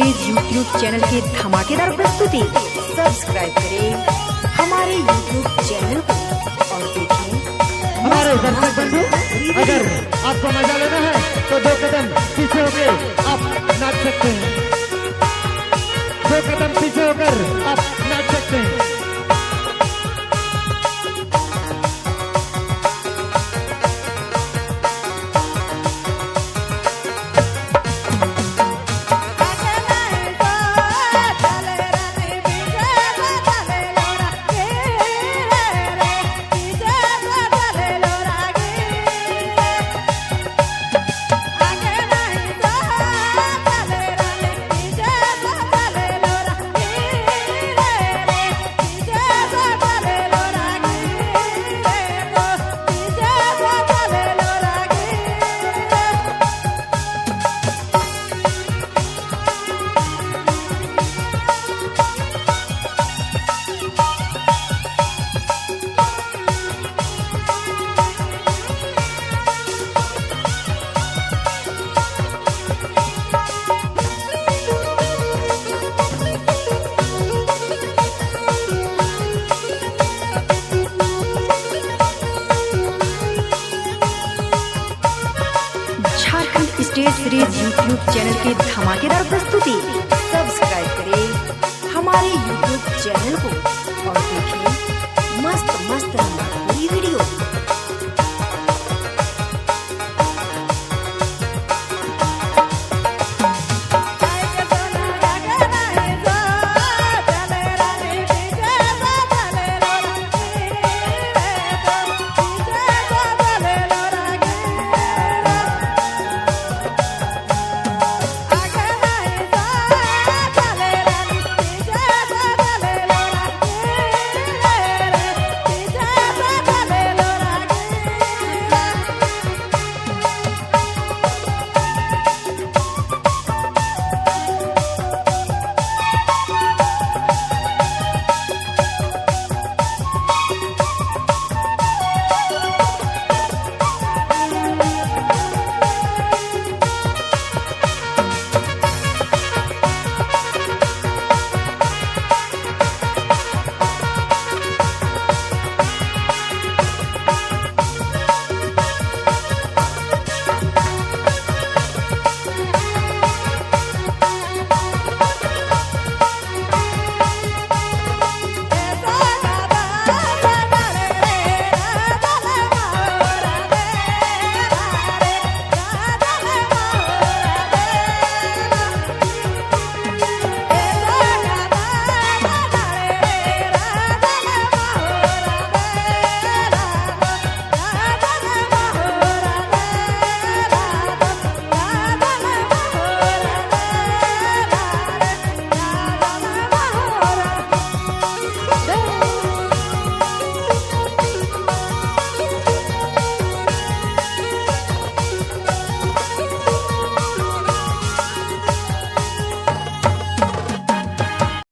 Series YouTube channel की धमाकेदार प्रस्तुति। सब्सक्राइब करें हमारे यूट्यूब चैनल को और देखें हमारे दर्शक बंधु, अगर आपको मजा लेना है तो दो कदम पीछे होकर आप नाच सकते हैं। दो कदम पीछे होकर आप नाच सकते हैं। Jharkhand state series YouTube channel की धमाकेदार प्रस्तुति। सब्सक्राइब करें हमारे यूट्यूब चैनल को।